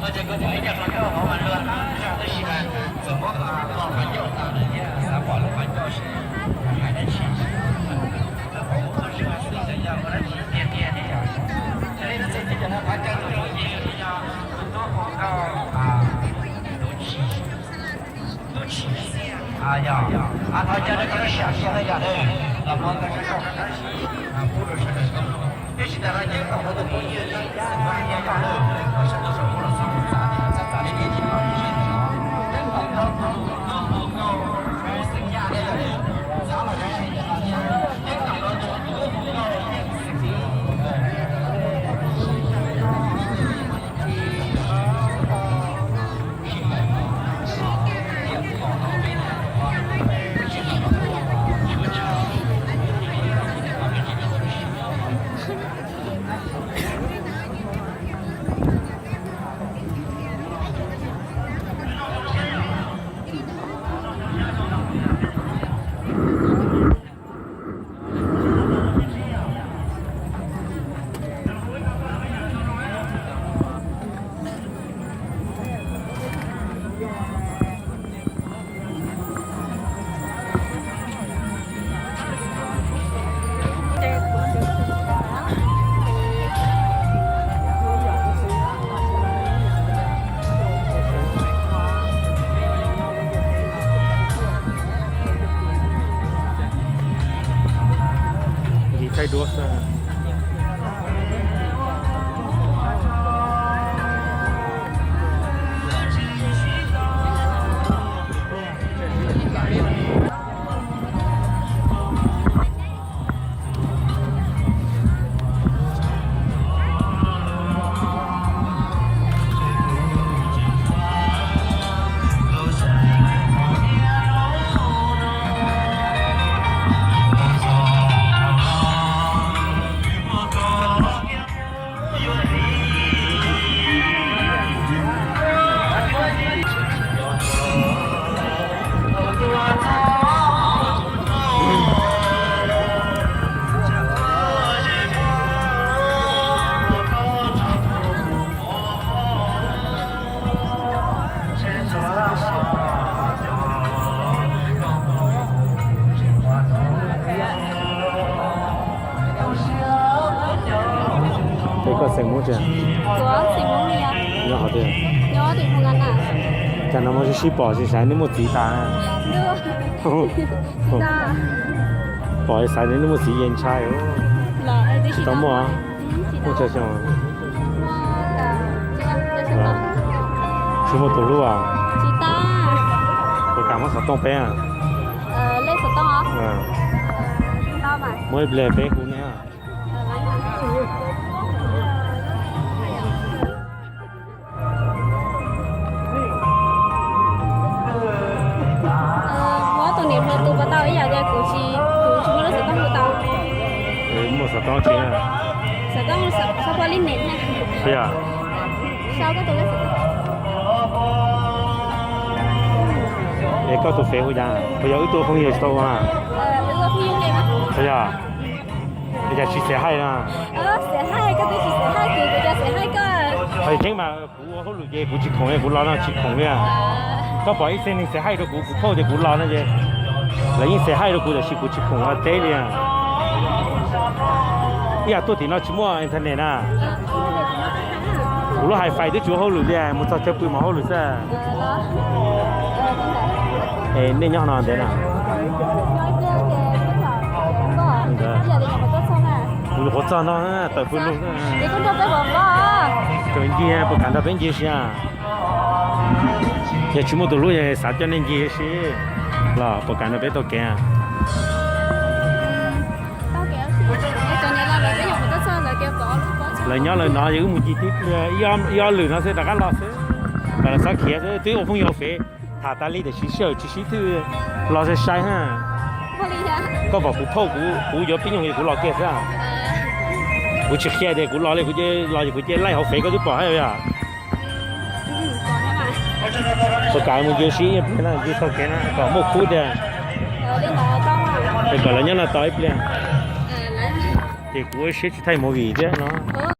Ua ces kuv thaum ib co hluas nkauj hauv mas luag tag zog tab sis mas txawm muab qhov ncauj tas lawm thiab xav pom lub qhov ncauj seb hais dab tsi. Lawv pom kuv qhov ncauj xwb xyov yog ua dab tsi tiag tiag thiab yom. Yog li no ces peb cov no thov caw tus hluas nkauj ces yog tus tub hluas nkauj Tub Tshis. Tub Tshis, yog, thov caw rau koj lub sij hawm no yom, los muab koj zaj nkauj rau tab sis pub rau sawv daws tau mloog. Tiam sis tas no ces koj hu tus phooj ywg xeem Vaj Nyiaj Lauj, sawv daws tau hu los txog mus txog txog li tias tsis tau li seb no. Teb kom tau tus tub hluas nkauj xeem Yaj thiab, txhob los seb no thiab, teb kom tau tus tub hluas nkauj xeem Thaij duab xwb. Es koj xeem Hmoob tsi? Nyob qhov twg? Cas no muaj sib sib pom tsis saib nej muaj txiv tas na. Pom xav tias nej muaj txiv ces ntshai. Tsis tau muaj, muaj tsawg xyoo? Tsis muaj tus hlub as? Puas kam muab xov tooj peb? Muab ib pliag peb hu ne. Muab tus niam hluas tus puas tau ib yam tias kuv tsis, kuv tsis muaj lub xov tooj hu tau. Muaj xov tooj tsis? Xov tooj, xov poj li ne. Yog. Es koj tus fev hu cas? Puas yog wb tuaj phooj ywg tsis tau ua? Yog. Es cas tsis xav haij no? Qhov tseeb mas kuv ua hauj lwm ces kuv tsis khoom li, kuv los no tsis khoom li. Koj pom ib txhia neeg xav haij rau kuv, kuv phauj tias kuv los no ces lawv yeej xav haij rau kuv tiam sis kuv tsis khoom ua teb li. Ib yam tuaj tim no tsis muaj internet na. Kuv lub hi-fi twb tsis ua hauj lwm li, mus txog chaw pw mas hauj lwm xwb. Es nej nyob no ntev na? Kuv nyuam qhuav txog no, tawm pw lug. Tseem ncig, puas kam nrog peb ncig si? Yog tsis muaj tus hlub yog xav coj nej ncig si, los puas kam nrog peb taug kev? Lawv nyob lawv no, yog wb mus ncig tib pliag ib ob lwm no xwb rov qab los xwb, kom lawv txhob khiav xwb. Twb ua phooj ywg hauv fev, tham tas li tiam sis sij hawm tsis sib thwj, los sai sai na. Koj pom kuv phauj, kuv yuav pib nyoog es kuv los kiag xwb. Kuv tsis qhia tias kuv los li, kuv cia los ces kuv cia laij hauv fev, koj twb pom thiab yom. Puas kam mus ncig si ib pliag no, ncig taug kev no kom muaj khub tiag, es kom lawv nyob no tos ib pliag. Ces kuv ua siab tsis thaij movie thiab no.